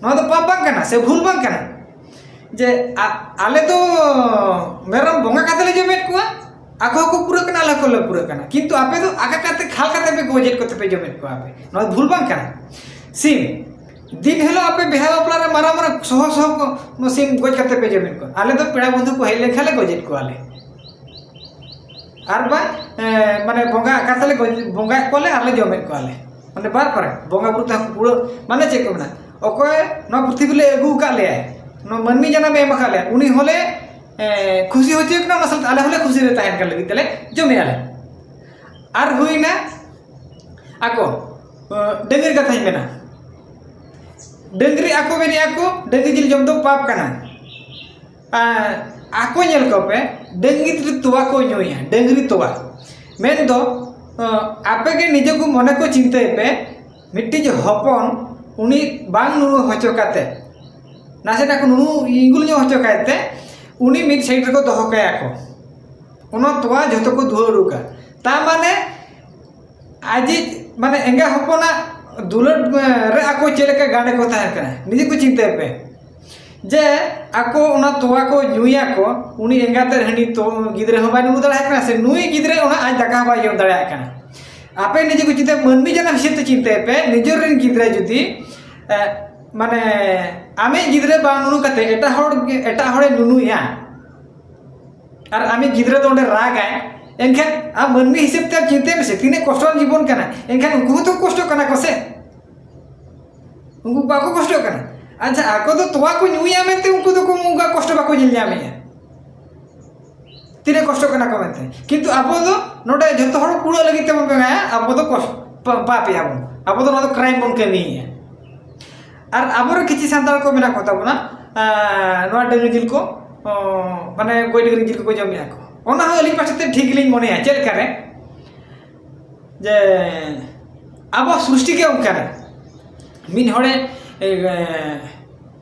ᱱᱚᱣᱟ ᱫᱚ ᱯᱟᱯ ᱵᱟᱝ ᱠᱟᱱᱟ ᱥᱮ ᱵᱷᱩᱞ ᱵᱟᱝ ᱠᱟᱱᱟ? ᱡᱮ ᱟ- ᱟᱞᱮ ᱫᱚ ᱢᱮᱨᱚᱢ ᱵᱚᱸᱜᱟ ᱠᱟᱛᱮ ᱞᱮ ᱡᱚᱢᱮᱫ ᱠᱚᱣᱟ, ᱟᱠᱚ ᱦᱚᱸᱠᱚ ᱯᱩᱨᱟᱹᱜ ᱠᱟᱱᱟ, ᱟᱞᱮ ᱦᱚᱸᱞᱮ ᱯᱩᱨᱟᱹᱜ ᱠᱟᱱᱟ, ᱠᱤᱱᱛᱩ ᱟᱯᱮ ᱫᱚ ᱟᱠᱟ ᱠᱟᱛᱮ ᱠᱷᱟᱞ ᱠᱟᱛᱮ ᱯᱮ ᱜᱚᱡᱮᱫ ᱠᱚᱛᱮ ᱯᱮ ᱡᱚᱢᱮᱫ ᱠᱚᱣᱟ ᱯᱮ᱾ ᱱᱚᱣᱟ ᱵᱷᱩᱞ ᱵᱟᱝ ᱠᱟᱱᱟ? ᱥᱤᱢ ᱫᱤᱱ ᱦᱤᱞᱳᱜ ᱟᱯᱮ ᱵᱤᱦᱟ ᱵᱟᱯᱞᱟ ᱨᱮ ᱢᱟᱨᱟᱝ ᱢᱟᱨᱟᱝ ᱥᱚᱦᱚ ᱥᱚᱦᱚ ᱠᱚ ᱥᱤᱢ ᱜᱚᱡ ᱠᱟᱛᱮ ᱯᱮ ᱡᱚᱢᱮᱫ ᱠᱚᱣᱟ, ᱟᱞᱮ ᱫᱚ ᱯᱮᱲᱟ ᱵᱚᱱᱫᱷᱩ ᱠᱚ ᱦᱮᱡ ᱞᱮᱱᱠᱷᱟᱱ ᱞᱮ ᱜᱚᱡᱮᱫ ᱠᱚᱣᱟᱞᱮ᱾ ᱟᱨ ᱵᱟᱝ ᱮ, ᱢᱟᱱᱮ ᱵᱚᱸᱜᱟ ᱟᱠᱟᱨ ᱛᱮᱞᱮ ᱜᱚᱡ- ᱵᱚᱸᱜᱟᱭᱮᱫ ᱠᱚᱣᱟᱞᱮ ᱟᱨ ᱞᱮ ᱡᱚᱢᱮᱫ ᱠᱚᱣᱟᱞᱮ᱾ ᱢᱟᱱᱮ ᱵᱟᱨ ᱯᱟᱨᱟ ᱵᱚᱸᱜᱟ ᱵᱩᱨᱩ ᱛᱮᱦᱚᱸ ᱠᱚ ᱠᱩᱲᱟᱹ, ᱢᱟᱱᱮ ᱪᱮᱫ ᱠᱚ ᱢᱮᱱᱟ, ᱚᱠᱚᱭ ᱱᱚᱣᱟ ᱯᱨᱤᱛᱷᱤᱵᱤ ᱞᱮ ᱟᱹᱜᱩ ᱟᱠᱟᱫ ᱞᱮᱭᱟᱭ, ᱱᱚᱣᱟ ᱢᱟᱹᱱᱢᱤ ᱡᱟᱱᱟᱢ ᱮ ᱮᱢ ᱟᱠᱟᱫ ᱞᱮᱭᱟ, ᱩᱱᱤ ᱦᱚᱸᱞᱮ ᱮ, ᱠᱷᱩᱥᱤ ᱦᱚᱪᱚᱭᱮ ᱠᱟᱱᱟ, ᱚᱱᱟ ᱥᱟᱶᱛᱮ ᱟᱞᱮ ᱦᱚᱸᱞᱮ ᱠᱷᱩᱥᱤ ᱨᱮ ᱛᱟᱦᱮᱱ ᱠᱟᱱ ᱞᱟᱹᱜᱤᱫ ᱛᱮᱞᱮ ᱡᱚᱢᱮᱫᱼᱟ ᱞᱮ᱾ ᱟᱨ ᱦᱩᱭᱱᱟ ᱟᱠᱚ ᱮ, ᱰᱟᱹᱝᱨᱤ ᱠᱟᱛᱷᱟᱧ ᱢᱮᱱᱟ, ᱰᱟᱹᱝᱨᱤ ᱟᱠᱚ ᱢᱮᱱᱮᱫᱼᱟ ᱠᱚ ᱰᱟᱹᱝᱨᱤ ᱡᱤᱞ ᱡᱚᱢ ᱫᱚ ᱯᱟᱯ ᱠᱟᱱᱟ᱾ ᱟᱨ ᱟᱠᱚ ᱧᱮᱞ ᱠᱚᱯᱮ, ᱰᱟᱹᱝᱨᱤ ᱛᱚᱣᱟ ᱠᱚ ᱧᱩᱭᱟ, ᱰᱟᱹᱝᱨᱤ ᱛᱚᱣᱟ᱾ ᱢᱮᱱᱫᱚ ᱟᱯᱮ ᱜᱮ ᱱᱤᱡᱮ ᱠᱚ ᱢᱚᱱᱮ ᱠᱚ ᱪᱤᱱᱛᱟᱹᱭ ᱯᱮ, ᱢᱤᱫᱴᱤᱡ ᱦᱚᱯᱚᱱ ᱩᱱᱤ ᱵᱟᱝ ᱱᱩᱱᱩ ᱦᱚᱪᱚ ᱠᱟᱛᱮ, ᱱᱟᱥᱮᱱᱟᱜ ᱠᱚ ᱱᱩᱱᱩ ᱤᱸᱜᱩᱞ ᱧᱚᱜ ᱦᱚᱪᱚ ᱠᱟᱭᱛᱮ ᱩᱱᱤ ᱢᱤᱫ ᱥᱟᱭᱤᱰ ᱨᱮᱠᱚ ᱫᱚᱦᱚ ᱠᱟᱭᱟ ᱠᱚ᱾ ᱚᱱᱟ ᱛᱚᱣᱟ ᱡᱷᱚᱛᱚ ᱠᱚ ᱫᱩᱦᱟᱹ ᱩᱰᱩᱠᱟ᱾ ᱛᱟ ᱢᱟᱱᱮ ᱟᱡᱤᱡ ᱢᱟᱱᱮ ᱮᱸᱜᱟ ᱦᱚᱯᱚᱱᱟᱜ ᱫᱩᱞᱟᱹᱲ ᱨᱮ ᱟᱠᱚ ᱪᱮᱫ ᱞᱮᱠᱟ ᱜᱟᱸᱰᱮ ᱠᱚ ᱛᱟᱦᱮᱸ ᱠᱟᱱᱟ, ᱱᱤᱡᱮ ᱠᱚ ᱪᱤᱱᱛᱟᱹᱭ ᱯᱮ᱾ ᱡᱮ ᱟᱠᱚ ᱚᱱᱟ ᱛᱚᱣᱟ ᱠᱚ ᱧᱩᱭᱟᱠᱚ, ᱩᱱᱤ ᱮᱸᱜᱟᱛᱮ ᱦᱟᱹᱱᱤ ᱛᱚ ᱜᱤᱫᱽᱨᱟᱹ ᱦᱚᱸ ᱵᱟᱭ ᱱᱩᱨᱩ ᱫᱟᱲᱮᱭᱟᱜ ᱠᱟᱱᱟ, ᱥᱮ ᱱᱩᱭ ᱜᱤᱫᱽᱨᱟᱹ ᱚᱱᱟ ᱟᱡ ᱫᱟᱠᱟ ᱦᱚᱸ ᱵᱟᱭ ᱡᱚᱢ ᱫᱟᱲᱮᱭᱟᱜ ᱠᱟᱱᱟ᱾ ᱟᱯᱮ ᱱᱤᱡᱮ ᱠᱚ ᱪᱤᱱᱛᱟᱹ, ᱢᱟᱹᱱᱢᱤ ᱡᱟᱱᱟᱢ ᱦᱤᱥᱟᱹᱵ ᱛᱮ ᱪᱤᱱᱛᱟᱹᱭ ᱯᱮ, ᱱᱤᱡᱮᱨ ᱨᱮᱱ ᱜᱤᱫᱽᱨᱟᱹ ᱡᱩᱫᱤ ᱮ, ᱢᱟᱱᱮ ᱟᱢᱤᱡ ᱜᱤᱫᱽᱨᱟᱹ ᱵᱟᱝ ᱱᱩᱱᱩ ᱠᱟᱛᱮ ᱮᱴᱟᱜ ᱦᱚᱲ ᱮᱴᱟᱜ ᱦᱚᱲᱮ ᱱᱩᱱᱩᱭᱟ, ᱟᱨ ᱟᱢᱤᱡ ᱜᱤᱫᱽᱨᱟᱹ ᱫᱚ ᱚᱸᱰᱮ ᱨᱟᱜᱟᱭ, ᱮᱱᱠᱷᱟᱱ ᱟᱢ ᱢᱟᱹᱱᱢᱤ ᱦᱤᱥᱟᱹᱵ ᱛᱮ ᱟᱢ ᱪᱤᱱᱛᱟᱹᱭ ᱢᱮᱥᱮ, ᱛᱤᱱᱟᱹᱜ ᱠᱚᱥᱴᱚᱣᱟᱱ ᱡᱤᱵᱚᱱ ᱠᱟᱱᱟ᱾ ᱮᱱᱠᱷᱟᱱ ᱩᱱᱠᱩ ᱦᱚᱸᱛᱚ ᱠᱚᱥᱴᱚᱜ ᱠᱟᱱᱟ ᱠᱚ ᱥᱮ, ᱩᱱᱠᱩ ᱵᱟᱠᱚ ᱠᱚᱥᱴᱚᱜ ᱠᱟᱱᱟ? ᱟᱪᱪᱷᱟ, ᱟᱠᱚ ᱫᱚ ᱛᱚᱣᱟ ᱠᱚ ᱧᱩᱭᱟ ᱢᱮᱱᱛᱮ ᱩᱱᱠᱩ ᱫᱚᱠᱚ ᱚᱱᱠᱟ ᱠᱚᱥᱴᱚ ᱵᱟᱠᱚ ᱧᱮᱞ ᱧᱟᱢᱮᱜᱼᱟ, ᱛᱤᱱᱟᱹᱜ ᱠᱚᱥᱴᱚᱜ ᱠᱟᱱᱟ ᱠᱚ ᱢᱮᱱᱛᱮ᱾ ᱠᱤᱱᱛᱩ ᱟᱵᱚ ᱫᱚ ᱱᱚᱰᱮ ᱡᱷᱚᱛᱚ ᱦᱚᱲ ᱠᱩᱲᱟᱹᱜ ᱞᱟᱹᱜᱤᱫ ᱛᱮᱵᱚᱱ ᱵᱮᱱᱟᱭᱟ, ᱟᱵᱚ ᱫᱚ ᱠᱚᱥ- ᱯᱟ- ᱯᱟᱯᱮᱜᱼᱟ ᱵᱚᱱ, ᱟᱵᱚ ᱫᱚ ᱱᱚᱣᱟ ᱫᱚ ᱠᱨᱟᱭᱤᱢ ᱵᱚᱱ ᱠᱟᱹᱢᱤᱭᱮᱜᱼᱟ᱾ ᱟᱨ ᱟᱵᱚᱨᱮᱱ ᱠᱤᱪᱷᱩ ᱥᱟᱱᱛᱟᱲ ᱠᱚ ᱢᱮᱱᱟᱜ ᱠᱚ ᱛᱟᱵᱚᱱᱟ, ᱟᱸ, ᱱᱚᱣᱟ ᱰᱟᱹᱝᱨᱤ ᱡᱤᱞ ᱠᱚ, ᱚ, ᱢᱟᱱᱮ ᱜᱚᱡ ᱰᱟᱹᱝᱨᱤ ᱡᱤᱞ ᱠᱚᱠᱚ ᱡᱚᱢᱮᱜᱼᱟ ᱠᱚ᱾ ᱚᱱᱟ ᱦᱚᱸ ᱟᱹᱞᱤᱧ ᱯᱟᱥᱮ ᱛᱮ ᱴᱷᱤᱠ ᱜᱮᱞᱤᱧ ᱢᱚᱱᱮᱭᱟ᱾ ᱪᱮᱫ ᱞᱮᱠᱟᱨᱮ? ᱡᱮ ᱟᱵᱚ ᱥᱨᱤᱥᱴᱤ ᱜᱮ ᱚᱱᱠᱟᱱᱟ᱾ ᱢᱤᱫ ᱦᱚᱲᱮ, ᱮ,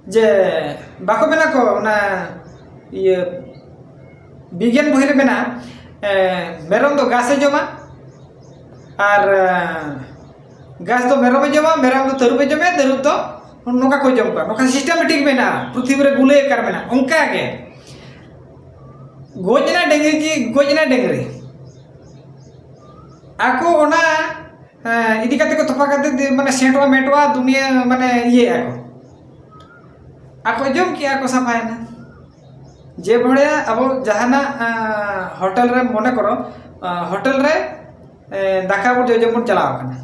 ᱡᱮ ᱵᱟᱠᱚ ᱢᱮᱱᱟ ᱠᱚ ᱚᱱᱟ ᱤᱭᱟᱹ ᱵᱤᱜᱽᱜᱟᱱ ᱵᱳᱭ ᱨᱮ ᱢᱮᱱᱟᱜᱼᱟ, ᱮ, ᱢᱮᱨᱚᱢ ᱫᱚ ᱜᱷᱟᱥᱮ ᱡᱚᱢᱟ, ᱟᱨ, ᱮ, ᱜᱷᱟᱥ ᱫᱚ ᱢᱮᱨᱚᱢᱮ ᱡᱚᱢᱟ, ᱢᱮᱨᱚᱢ ᱫᱚ ᱛᱟᱹᱨᱩᱵᱮ ᱡᱚᱢᱟ, ᱛᱟᱹᱨᱩᱵ ᱫᱚ ᱱᱚᱝᱠᱟ ᱠᱚ ᱡᱚᱢ ᱠᱚᱣᱟ᱾ ᱱᱚᱝᱠᱟ ᱥᱤᱥᱴᱮᱢᱮᱴᱤᱠ ᱢᱮᱱᱟᱜᱼᱟ, ᱯᱨᱤᱛᱷᱤᱵᱤ ᱨᱮ ᱜᱩᱞᱟᱹᱭ ᱟᱠᱟᱨ ᱢᱮᱱᱟᱜᱼᱟ᱾ ᱚᱱᱠᱟ ᱜᱮ ᱜᱚᱡ ᱮᱱᱟ ᱰᱟᱹᱝᱨᱤ ᱠᱤ ᱜᱚᱡ ᱮᱱᱟ ᱰᱟᱹᱝᱨᱤ, ᱟᱠᱚ ᱚᱱᱟ ᱤᱫᱤ ᱠᱟᱛᱮ ᱠᱚ ᱛᱚᱯᱟ ᱠᱟᱛᱮ ᱢᱟᱱᱮ ᱥᱮᱸᱴᱚᱜᱼᱟ ᱢᱮᱴᱚᱜᱼᱟ ᱫᱩᱱᱤᱭᱟᱹ ᱢᱟᱱᱮ ᱤᱭᱟᱹᱭᱟ ᱠᱚ᱾ ᱟᱠᱚ ᱡᱚᱢ ᱠᱮᱜᱼᱟ ᱠᱚ, ᱥᱟᱯᱷᱟᱭᱮᱱᱟ᱾ ᱡᱮ ᱵᱷᱟᱲᱟ ᱟᱵᱚ ᱡᱟᱦᱟᱱᱟᱜ ᱦᱳᱴᱮᱞ ᱨᱮ, ᱢᱚᱱᱮ ᱠᱚᱨᱚ ᱦᱳᱴᱮᱞ ᱨᱮ ᱫᱟᱠᱟ ᱵᱚ ᱡᱚᱡᱚᱢ ᱵᱚᱱ ᱪᱟᱞᱟᱣ ᱟᱠᱟᱱᱟ᱾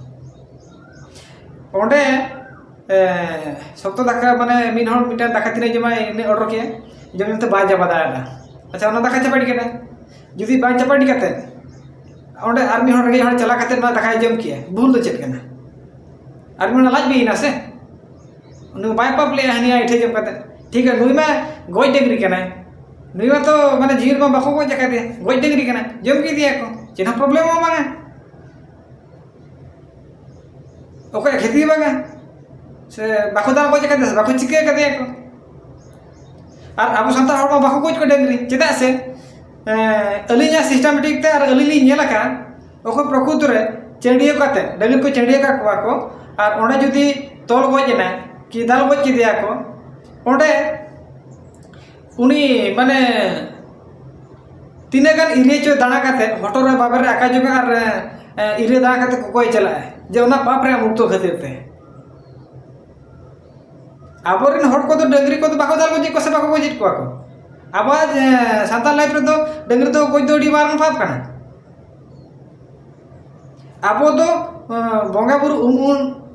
ᱚᱸᱰᱮ ᱥᱚᱠᱛᱚ ᱫᱟᱠᱟ, ᱢᱟᱱᱮ ᱢᱤᱫ ᱦᱚᱲ ᱢᱤᱫᱴᱟᱝ ᱫᱟᱠᱟ ᱛᱤᱱᱟᱹᱜ ᱡᱚᱢᱟᱭ, ᱤᱱᱟᱹ ᱚᱰᱟᱨ ᱠᱮᱜᱼᱟ, ᱡᱚᱢ ᱡᱚᱢ ᱛᱮ ᱵᱟᱭ ᱪᱟᱵᱟ ᱫᱟᱲᱮᱭᱟᱫᱟ᱾ ᱟᱪᱪᱷᱟ, ᱚᱱᱟ ᱫᱟᱠᱟ ᱪᱟᱯᱟᱴᱤ ᱠᱮᱫᱟ᱾ ᱡᱩᱫᱤ ᱵᱟᱝ ᱪᱟᱯᱟᱴᱤ ᱠᱟᱛᱮ ᱚᱸᱰᱮ ᱟᱨ ᱢᱤᱫ ᱦᱚᱲ ᱨᱮᱸᱜᱮᱡ ᱦᱚᱲ ᱪᱟᱞᱟᱣ ᱠᱟᱛᱮ ᱱᱚᱣᱟ ᱫᱟᱠᱟᱭ ᱡᱚᱢ ᱠᱮᱜᱼᱟ, ᱵᱷᱩᱞ ᱫᱚ ᱪᱮᱫ ᱠᱟᱱᱟ? ᱟᱨ ᱢᱤᱫ ᱦᱚᱲ ᱞᱟᱡ ᱵᱤᱭᱮᱱᱟ ᱥᱮ, ᱩᱱᱤ ᱵᱟᱭ ᱯᱟᱯ ᱞᱮᱜᱼᱟ ᱦᱟᱹᱱᱤᱭᱟᱜ ᱤᱴᱷᱟᱹ ᱡᱚᱢ ᱠᱟᱛᱮ᱾ ᱴᱷᱤᱠ ᱜᱮᱭᱟ, ᱱᱩᱭ ᱢᱟ ᱜᱚᱡ ᱰᱟᱹᱝᱨᱤ ᱠᱟᱱᱟᱭ, ᱱᱩᱭ ᱢᱟ ᱛᱚ ᱢᱟᱱᱮ ᱡᱤᱣᱤ ᱨᱮᱢᱟ ᱵᱟᱠᱚ ᱜᱚᱡ ᱟᱠᱟᱫᱮᱭᱟ, ᱜᱚᱡ ᱰᱟᱹᱝᱨᱤ ᱠᱟᱱᱟᱭ, ᱡᱚᱢ ᱠᱮᱫᱮᱭᱟ ᱠᱚ, ᱪᱮᱫ ᱦᱚᱸ ᱯᱨᱚᱵᱞᱮᱢ ᱦᱚᱸ ᱵᱟᱝᱟ᱾ ᱚᱠᱚᱭᱟᱜ ᱠᱷᱮᱛᱤ ᱵᱟᱝᱟ? ᱥᱮ ᱵᱟᱠᱚ ᱫᱟᱞ ᱜᱚᱡ ᱟᱠᱟᱫᱮᱭᱟ, ᱥᱮ ᱵᱟᱠᱚ ᱪᱤᱠᱟᱹ ᱟᱠᱟᱫᱮᱭᱟ ᱠᱚ? ᱟᱨ ᱟᱵᱚ ᱥᱟᱱᱛᱟᱲ ᱦᱚᱲ ᱢᱟ ᱵᱟᱠᱚ ᱜᱚᱡ ᱠᱚᱣᱟ ᱰᱟᱹᱝᱨᱤ, ᱪᱮᱫᱟᱜ ᱥᱮ ᱟᱹᱞᱤᱧᱟᱜ ᱥᱤᱥᱴᱮᱢᱮᱴᱤᱠ ᱛᱮ ᱟᱨ ᱟᱹᱞᱤᱧ ᱞᱤᱧ ᱧᱮᱞ ᱟᱠᱟᱫ, ᱚᱠᱚᱭ ᱯᱨᱚᱠᱩᱛ ᱨᱮ ᱪᱟᱹᱰᱭᱟᱹ ᱠᱟᱛᱮ ᱰᱟᱹᱝᱨᱤ ᱠᱚ ᱪᱟᱹᱰᱭᱟᱹ ᱠᱟᱠᱚᱣᱟ ᱠᱚ, ᱟᱨ ᱚᱸᱰᱮ ᱡᱩᱫᱤ ᱛᱚᱞ ᱜᱚᱡ ᱮᱱᱟᱭ ᱠᱤ ᱫᱟᱞ ᱜᱚᱡ ᱠᱮᱫᱮᱭᱟ ᱠᱚ, ᱚᱸᱰᱮ ᱩᱱᱤ ᱢᱟᱱᱮ ᱛᱤᱱᱟᱹᱜ ᱜᱟᱱ ᱤᱨᱟᱹ ᱪᱚ ᱫᱟᱬᱟ ᱠᱟᱛᱮ ᱦᱚᱴᱚᱜ ᱨᱮ ᱵᱟᱵᱮᱨ ᱨᱮ ᱟᱠᱟ ᱡᱚᱝᱟ ᱟᱨ ᱤᱨᱟᱹ ᱫᱟᱬᱟ ᱠᱟᱛᱮ ᱠᱚᱠᱚᱭ ᱪᱟᱞᱟᱜᱼᱟ, ᱡᱮ ᱚᱱᱟ ᱯᱟᱯ ᱨᱮᱭᱟᱜ ᱢᱩᱠᱛᱚ ᱠᱷᱟᱹᱛᱤᱨ ᱛᱮ᱾ ᱟᱵᱚᱨᱮᱱ ᱦᱚᱲ ᱠᱚᱫᱚ ᱰᱟᱹᱝᱨᱤ ᱠᱚᱫᱚ ᱵᱟᱠᱚ ᱫᱟᱞ ᱜᱚᱡᱮᱫ ᱠᱚᱣᱟ ᱥᱮ ᱵᱟᱠᱚ ᱜᱚᱡᱮᱫ ᱠᱚᱣᱟ ᱠᱚ᱾ ᱟᱵᱚᱣᱟᱜ ᱥᱟᱱᱛᱟᱲ ᱞᱟᱭᱤᱯᱷ ᱨᱮᱫᱚ ᱰᱟᱹᱝᱨᱤ ᱫᱚ ᱜᱚᱡ ᱫᱚ ᱟᱹᱰᱤ ᱢᱟᱨᱟᱝ ᱯᱟᱯ ᱠᱟᱱᱟ᱾ ᱟᱵᱚ ᱫᱚ ᱵᱚᱸᱜᱟ ᱵᱩᱨᱩ ᱩᱢ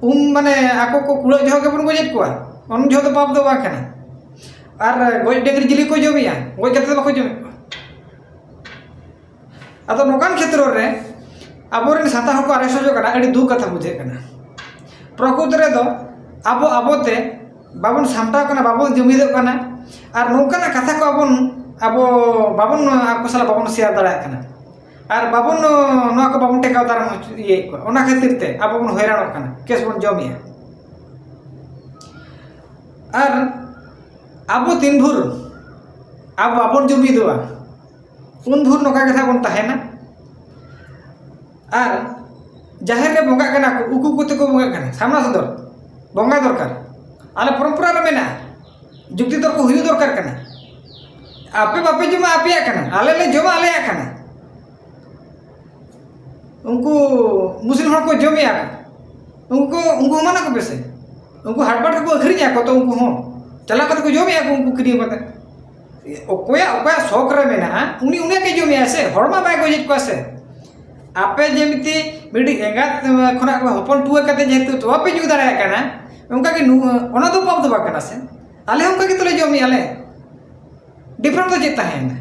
ᱩᱢ ᱢᱟᱱᱮ ᱟᱠᱚ ᱠᱚ ᱠᱩᱲᱟᱹᱜ ᱡᱚᱦᱚᱜ ᱜᱮᱵᱚᱱ ᱜᱚᱡᱮᱫ ᱠᱚᱣᱟ, ᱩᱱ ᱡᱚᱦᱚᱜ ᱫᱚ ᱯᱟᱯ ᱫᱚ ᱵᱟᱝ ᱠᱟᱱᱟ᱾ ᱟᱨ ᱜᱚᱡ ᱰᱟᱹᱝᱨᱤ ᱡᱤᱞ ᱠᱚ ᱡᱚᱢᱮᱜᱼᱟ, ᱜᱚᱡ ᱠᱟᱛᱮ ᱫᱚ ᱵᱟᱠᱚ ᱡᱚᱢᱮᱫ ᱠᱚᱣᱟ᱾ ᱟᱫᱚ ᱱᱚᱝᱠᱟᱱ ᱠᱷᱮᱛᱨᱚ ᱨᱮ ᱟᱵᱚᱨᱮᱱ ᱥᱟᱱᱛᱟᱲ ᱦᱚᱲ ᱠᱚ ᱟᱨᱮᱥ ᱦᱚᱪᱚᱜ ᱠᱟᱱᱟ, ᱟᱹᱰᱤ ᱫᱩᱠ ᱠᱟᱛᱷᱟ ᱵᱩᱡᱷᱟᱹᱜ ᱠᱟᱱᱟ᱾ ᱯᱨᱚᱠᱩᱛ ᱨᱮᱫᱚ ᱟᱵᱚ ᱟᱵᱚᱛᱮ ᱵᱟᱵᱚᱱ ᱥᱟᱢᱴᱟᱣ ᱠᱟᱱᱟ, ᱵᱟᱵᱚᱱ ᱡᱩᱢᱤᱫᱚᱜ ᱠᱟᱱᱟ᱾ ᱟᱨ ᱱᱚᱝᱠᱟᱱᱟᱜ ᱠᱟᱛᱷᱟ ᱠᱚ ᱟᱵᱚᱱ ᱟᱵᱚ ᱵᱟᱵᱚᱱ ᱟᱠᱚ ᱥᱟᱞᱟᱜ ᱵᱟᱵᱚᱱ ᱥᱮᱭᱟᱨ ᱫᱟᱲᱮᱭᱟᱜ ᱠᱟᱱᱟ᱾ ᱟᱨ ᱵᱟᱵᱚᱱ ᱱᱚᱣᱟ ᱠᱚ ᱵᱟᱵᱚᱱ ᱴᱮᱠᱟᱣ ᱫᱟᱨᱟᱢ ᱤᱭᱟᱹᱭᱮᱫ ᱠᱚᱣᱟ᱾ ᱚᱱᱟ ᱠᱷᱟᱹᱛᱤᱨ ᱛᱮ ᱟᱵᱚ ᱵᱚᱱ ᱦᱚᱭᱨᱟᱱᱚᱜ ᱠᱟᱱᱟ, ᱠᱮᱥ ᱵᱚᱱ ᱡᱚᱢᱮᱜᱼᱟ᱾ ᱟᱨ ᱟᱵᱚ ᱛᱤᱱ ᱵᱷᱳᱨ ᱟᱵᱚ ᱵᱟᱵᱚᱱ ᱡᱩᱢᱤᱫᱚᱜᱼᱟ, ᱩᱱ ᱵᱷᱳᱨ ᱱᱚᱝᱠᱟ ᱜᱮ ᱱᱟᱦᱟᱜ ᱵᱚᱱ ᱛᱟᱦᱮᱱᱟ᱾ ᱟᱨ ᱡᱟᱦᱮᱨ ᱨᱮ ᱵᱚᱸᱜᱟᱜ ᱠᱟᱱᱟ ᱠᱚ, ᱩᱠᱩ ᱩᱠᱩ ᱛᱮᱠᱚ ᱵᱚᱸᱜᱟᱜ ᱠᱟᱱᱟ, ᱥᱟᱢᱱᱟ ᱥᱚᱫᱚᱨ ᱵᱚᱸᱜᱟ ᱫᱚᱨᱠᱟᱨ᱾ ᱟᱞᱮ ᱯᱚᱨᱚᱢᱯᱚᱨᱟ ᱨᱮ ᱢᱮᱱᱟᱜᱼᱟ, ᱡᱩᱠᱛᱤ ᱛᱚᱨᱠᱚ ᱦᱩᱭᱩᱜ ᱫᱚᱨᱠᱟᱨ ᱠᱟᱱᱟ᱾ ᱟᱯᱮ ᱵᱟᱯᱮ ᱡᱚᱢᱟ ᱟᱯᱮᱭᱟᱜ ᱠᱟᱱᱟ, ᱟᱞᱮ ᱞᱮ ᱡᱚᱢᱟ ᱟᱞᱮᱭᱟᱜ ᱠᱟᱱᱟ᱾ ᱩᱱᱠᱩ ᱢᱩᱥᱞᱤᱢ ᱦᱚᱲ ᱠᱚ ᱡᱚᱢᱮᱜᱼᱟ ᱠᱚ, ᱩᱱᱠᱩ ᱩᱱᱠᱩ ᱢᱟᱱᱟ ᱠᱚᱯᱮ ᱥᱮ᱾ ᱩᱱᱠᱩ ᱦᱟᱴ ᱵᱟᱴ ᱨᱮᱠᱚ ᱟᱹᱠᱷᱨᱤᱧᱮᱜᱼᱟ ᱠᱚ, ᱛᱚ ᱩᱱᱠᱩ ᱦᱚᱸ ᱪᱟᱞᱟᱣ ᱠᱟᱛᱮ ᱠᱚ ᱡᱚᱢᱮᱜᱼᱟ ᱠᱚ, ᱩᱱᱠᱩ ᱠᱤᱨᱤᱧ ᱠᱟᱛᱮ᱾ ᱚᱠᱚᱭᱟᱜ ᱚᱠᱚᱭᱟᱜ ᱥᱚᱠ ᱨᱮ ᱢᱮᱱᱟᱜᱼᱟ, ᱩᱱᱤ ᱩᱱᱤᱭᱟᱜ ᱜᱮ ᱡᱚᱢᱮᱜᱼᱟ ᱥᱮ, ᱦᱚᱲ ᱢᱟ ᱵᱟᱭ ᱜᱚᱡᱮᱫ ᱠᱚᱣᱟ ᱥᱮ᱾ ᱟᱯᱮ ᱡᱮ ᱢᱤᱫᱴᱤᱡ ᱢᱤᱫᱴᱤᱡ ᱮᱸᱜᱟᱛ ᱠᱷᱚᱱᱟᱜ ᱦᱚᱯᱚᱱ ᱴᱩᱣᱟᱹᱨ ᱠᱟᱛᱮ ᱡᱮᱦᱮᱛᱩ ᱛᱚᱣᱟ ᱯᱮ ᱧᱩ ᱫᱟᱲᱮᱭᱟᱜ ᱠᱟᱱᱟ, ᱚᱱᱠᱟ ᱜᱮ ᱱᱩ-, ᱚᱱᱟ ᱫᱚ ᱯᱟᱯ ᱫᱚ ᱵᱟᱝ ᱠᱟᱱᱟ ᱥᱮ? ᱟᱞᱮ ᱦᱚᱸ ᱚᱱᱠᱟ ᱜᱮ ᱛᱚᱞᱮ ᱡᱚᱢᱮᱜᱼᱟ ᱞᱮ, ᱰᱤᱯᱷᱟᱨᱮᱱᱴ ᱫᱚ ᱪᱮᱫ ᱛᱟᱦᱮᱸᱭᱮᱱᱟ?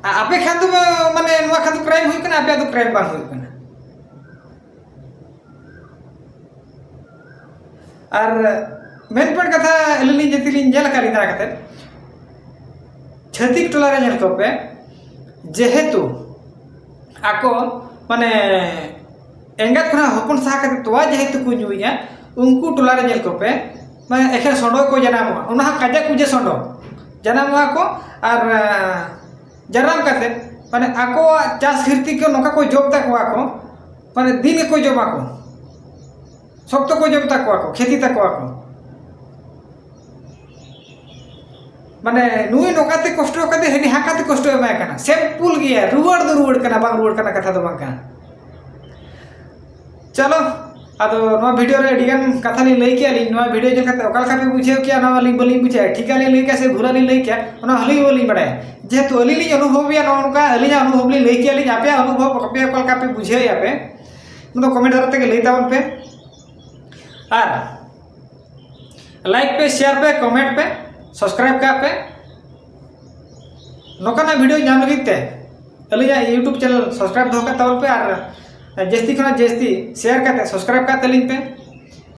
ᱟ-, ᱟᱯᱮ ᱠᱷᱟᱱ ᱫᱚ ᱢᱟᱱᱮ ᱱᱚᱣᱟ ᱠᱷᱟᱱ ᱫᱚ ᱠᱨᱟᱭᱤᱢ ᱦᱩᱭᱩᱜ ᱠᱟᱱᱟ, ᱟᱯᱮᱭᱟᱜ ᱫᱚ ᱠᱨᱟᱭᱤᱢ ᱵᱟᱝ ᱦᱩᱭᱩᱜ ᱠᱟᱱᱟ᱾ ᱟᱨ ᱢᱮᱱ ᱯᱚᱭᱮᱱᱴ ᱠᱟᱛᱷᱟ ᱟᱹᱞᱤᱧ ᱞᱤᱧ ᱡᱩᱫᱤ ᱞᱤᱧ ᱧᱮᱞ ᱟᱠᱟᱫ ᱞᱤᱧ ᱫᱟᱬᱟ ᱠᱟᱛᱮᱫ, ᱪᱷᱟᱹᱛᱤᱠ ᱴᱚᱞᱟ ᱨᱮ ᱧᱮᱞ ᱠᱚᱯᱮ, ᱡᱮᱦᱮᱛᱩ ᱟᱠᱚ ᱢᱟᱱᱮ ᱮᱸᱜᱟᱛ ᱠᱷᱚᱱᱟᱜ ᱦᱚᱯᱚᱱ ᱥᱟᱦᱟ ᱠᱟᱛᱮ ᱛᱚᱣᱟ ᱡᱮᱦᱮᱛᱩ ᱠᱚ ᱧᱩᱭᱟ, ᱩᱱᱠᱩ ᱴᱚᱞᱟ ᱨᱮ ᱧᱮᱞ ᱠᱚᱯᱮ, ᱢᱟᱱᱮ ᱮᱠᱷᱮᱱ ᱥᱚᱸᱰᱚ ᱠᱚ ᱡᱟᱱᱟᱢᱚᱜᱼᱟ, ᱚᱱᱟ ᱦᱚᱸ ᱠᱟᱡᱟᱠ ᱠᱩᱡᱮ ᱥᱚᱸᱰᱚ ᱡᱟᱱᱟᱢᱚᱜᱼᱟ ᱠᱚ᱾ ᱟᱨ ᱟᱸ, ᱡᱟᱱᱟᱢ ᱠᱟᱛᱮ ᱢᱟᱱᱮ ᱟᱠᱚᱣᱟᱜ ᱪᱟᱥ ᱠᱷᱤᱨᱛᱤ ᱠᱚ ᱱᱚᱝᱠᱟ ᱠᱚ ᱡᱚᱢ ᱛᱟᱠᱚᱣᱟ ᱠᱚ, ᱢᱟᱱᱮ ᱫᱤᱱ ᱜᱮᱠᱚ ᱡᱚᱢᱟ ᱠᱚ, ᱥᱚᱠᱛᱚ ᱠᱚ ᱡᱚᱢ ᱛᱟᱠᱚᱣᱟ ᱠᱚ, ᱠᱷᱮᱛᱤ ᱛᱟᱠᱚᱣᱟ ᱠᱚ᱾ ᱢᱟᱱᱮ ᱱᱩᱭ ᱱᱚᱝᱠᱟᱛᱮ ᱠᱚᱥᱴᱚ ᱠᱟᱛᱮ ᱦᱟᱹᱱᱤ ᱦᱟᱸᱠᱟᱛᱮ ᱠᱚᱥᱴᱚ ᱮᱢᱟᱭ ᱠᱟᱱᱟ, ᱥᱤᱢᱯᱩᱞ ᱜᱮᱭᱟ, ᱨᱩᱣᱟᱹᱲ ᱫᱚ ᱨᱩᱣᱟᱹᱲ ᱠᱟᱱᱟ, ᱵᱟᱝ ᱨᱩᱣᱟᱹᱲ ᱠᱟᱱᱟ ᱠᱟᱛᱷᱟ ᱫᱚ ᱵᱟᱝ ᱠᱟᱱᱟ᱾ ᱪᱚᱞᱚ, ᱟᱫᱚ ᱱᱚᱣᱟ ᱵᱷᱤᱰᱤᱭᱳ ᱨᱮ ᱟᱹᱰᱤ ᱜᱟᱱ ᱠᱟᱛᱷᱟ ᱞᱤᱧ ᱞᱟᱹᱭ ᱠᱮᱜᱼᱟ ᱞᱤᱧ᱾ ᱱᱚᱣᱟ ᱵᱷᱤᱰᱤᱭᱳ ᱧᱮᱞ ᱠᱟᱛᱮ ᱚᱠᱟ ᱞᱮᱠᱟ ᱯᱮ ᱵᱩᱡᱷᱟᱹᱣ ᱠᱮᱜᱼᱟ, ᱱᱚᱣᱟ ᱟᱹᱞᱤᱧ ᱵᱟᱹᱞᱤᱧ ᱵᱩᱡᱷᱟᱹᱣᱟ, ᱴᱷᱤᱠ ᱞᱤᱧ ᱞᱟᱹᱭ ᱠᱮᱜᱼᱟ ᱥᱮ ᱵᱷᱩᱞ ᱞᱤᱧ ᱞᱟᱹᱭ ᱠᱮᱜᱼᱟ, ᱚᱱᱟ ᱦᱚᱸ ᱟᱹᱞᱤᱧ ᱵᱟᱹᱞᱤᱧ ᱵᱟᱲᱟᱭᱟ᱾ ᱡᱮᱦᱮᱛᱩ ᱟᱹᱞᱤᱧ ᱞᱤᱧ ᱚᱱᱩᱵᱷᱚᱵᱮᱜᱼᱟ ᱱᱚᱜᱼᱚ ᱱᱚᱝᱠᱟ, ᱟᱹᱞᱤᱧᱟᱜ ᱚᱱᱩᱵᱷᱚᱵ ᱞᱤᱧ ᱞᱟᱹᱭ ᱠᱮᱜᱼᱟ ᱞᱤᱧ, ᱟᱯᱮᱭᱟᱜ ᱚᱱᱩᱵᱷᱚᱵ ᱟᱯᱮ ᱚᱠᱟ ᱞᱮᱠᱟ ᱯᱮ ᱵᱩᱡᱷᱟᱹᱣᱮᱜᱼᱟ ᱯᱮ, ᱚᱱᱟ ᱫᱚ ᱠᱚᱢᱮᱱᱴ ᱫᱟᱨᱟ ᱛᱮᱜᱮ ᱞᱟᱹᱭ ᱛᱟᱵᱚᱱ ᱯᱮ᱾ ᱟᱨ ᱞᱟᱭᱤᱠ ᱯᱮ, ᱥᱮᱭᱟᱨ ᱯᱮ, ᱠᱚᱢᱮᱱᱴ ᱯᱮ, ᱥᱟᱵᱥᱠᱨᱟᱭᱤᱵ ᱠᱟᱜ ᱯᱮ᱾ ᱱᱚᱝᱠᱟᱱᱟᱜ ᱵᱷᱤᱰᱤᱭᱳ ᱧᱟᱢ ᱞᱟᱹᱜᱤᱫ ᱛᱮ ᱟᱹᱞᱤᱧᱟᱜ ᱭᱩᱴᱩᱵᱽ ᱪᱮᱱᱮᱞ ᱥᱟᱵᱥᱠᱨᱟᱭᱤᱵ ᱫᱚᱦᱚ ᱠᱟᱜ ᱛᱟᱵᱚᱱ ᱯᱮ ᱟᱨ ᱡᱟᱹᱥᱛᱤ ᱠᱷᱚᱱᱟᱜ ᱡᱟᱹᱥᱛᱤ ᱥᱮᱭᱟᱨ ᱠᱟᱛᱮ ᱥᱟᱵᱥᱠᱨᱟᱭᱤᱵ ᱠᱟᱜ ᱛᱟᱹᱞᱤᱧ ᱯᱮ᱾